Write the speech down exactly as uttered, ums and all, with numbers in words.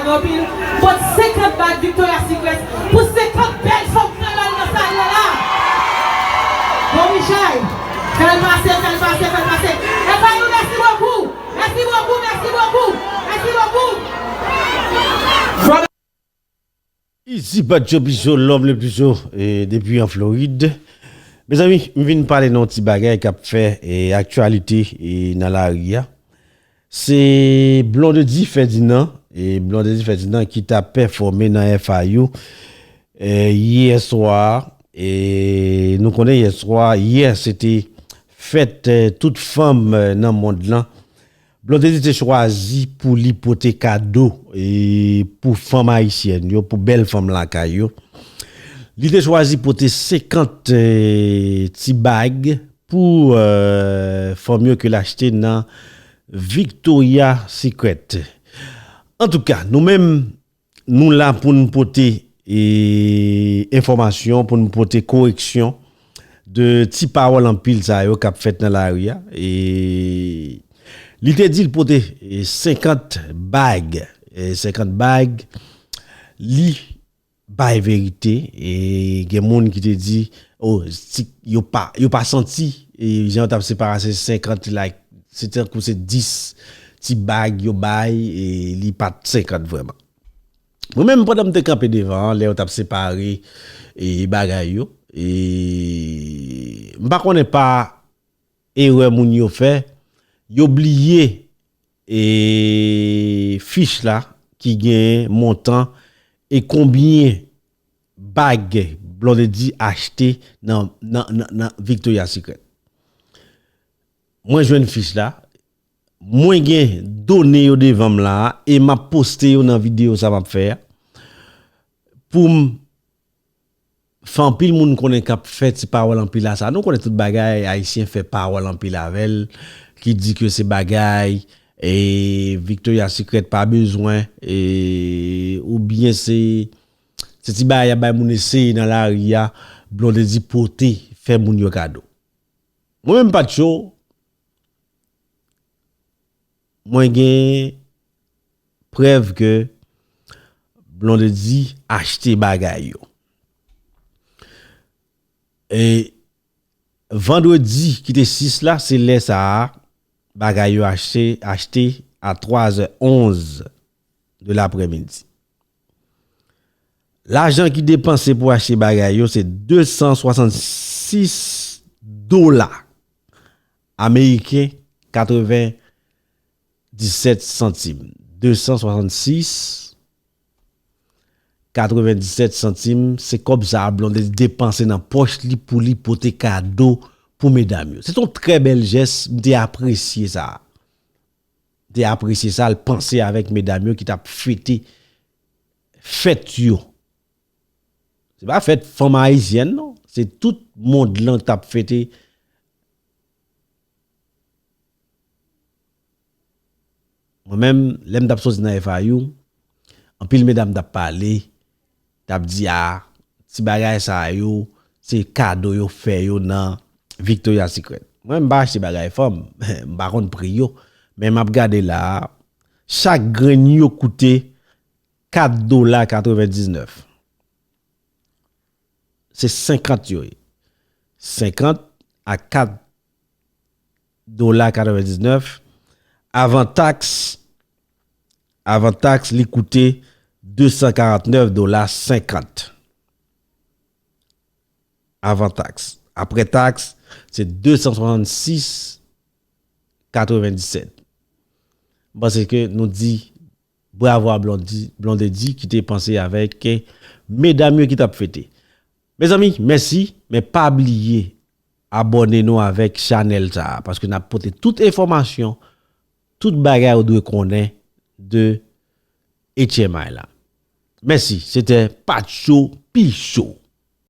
Anpil. Pot senkant bag Victoria's Secret pou senkant bèl fanm kreyòl nan sal la la. Bon, Michel, fè l pase, fè l pase, fè l pase. F I U, mèsi bokou. Mèsi bokou, mèsi bokou. Mèsi bokou. Ici Patcho Pichot, l'homme le plus chaud, e depi an Florid. Mezanmi, m vin pale nan yon ti bagay k ap fè, e, aktyalite, e, nan lari a. Se Blondedy Ferdinand, e, Blondedy Ferdinand ki t ap pèfòme nan F I U, e, yè swa, e, nou konnen yè swa, yè se te fèt, e, tout fanm, e, nan mond lan. Blondedy te chwazi pou li pote kado, e, pou fanm ayisyèn yo, pou bèl fanm lakay yo. Li te chwazi pote senkant, e, ti bag pou, e, fanm yo ke l achte nan Victoria's Secret. Antouka, nou menm, nou la pou n pote, e, enfòmasyon, pou n pote koreksyon de ti pawòl anpil sa yo k ap fèt nan lari a. E li te di l pote, e, senkant bag, e, senkant bag, li bay verite, e gen moun ki te di, o, si yo pa, yo pa santi, e jan yo t ap separe se senkant, like, se tankou se dis ti bag yo bay, e li pa t senkant vrèman. Mwen menm, pandan m te kanpe devan an, lè yo t ap separe, e, bagay yo, e, m pa konnen pa erè moun yo fè, yo bliye, e, fich la ki gen montan e konbyen bag Blondedy achte nan, nan, nan, nan Victoria's Secret. Mwen jwenn fich la, mwen gen done yo devan m la a, e m ap poste yo nan videyo sa m ap fè a, pou m fè anpil moun konnen k ap fè ti pawòl anpil la sa. Nou konnen tout bagay, Ayisyen fè pawòl anpil avè l, ki di ke se bagay, e, Victoria's Secret pa bezwen, e, oubyen se, se ti bagay y ap bay moun eseye nan lari a, Blondedy pote, fè moun yo kado. Mwen menm, Patcho, mwen gen prèv ke Blondedy achte bagay yo. E vandredi ki te sis la, se lè sa a, bagay yo achte, achte a twa zè onz de laprèmidi. Lajan ki depanse pou achte bagay yo, se de san swasannsis dola ameriken, katrevenndisèt santim. De san swasannsis, katrevenndisèt santim, se kòb sa a Blondedy depanse nan pòch li pou li pote kado pou medam yo. Se te yon trè bèl jès, m te apresye sa. M te apresye sa, l panse avèk medam yo ki t ap fete fèt yo. Se pa fèt fanm ayisyèn, non. Se tout mond lan t ap fete. Mwen menm, lè m t ap soti nan F I U, anpil medam t ap pale, t ap di, "A, ti bagay sa yo, se kado yo fè yo nan Victoria's Secret." Mwen, m pa achte bagay fanm, m pa konn pri yo, men m ap gade la a, chak grenn yo koute kat dola katrevendiznèf. Se senkant yo ye. Senkant a kat dola katrevendiznèf. Avan taks, avan taks, li koute de san karantnèf dola senkant. Avan taks. Apre taks, se de san swasannsis katrevendisèt. M panse ke nou di bravo a Blondy, Blondedy ki te panse avèk, eh, medam yo ki t ap fete. Mezanmi, mèsi, men pa bliye abòne nou avèk chanèl sa a, paske n ap pote tout enfòmasyon, tout bagay ou dwe konnen de H M I la. Mèsi, se te Patcho Picho.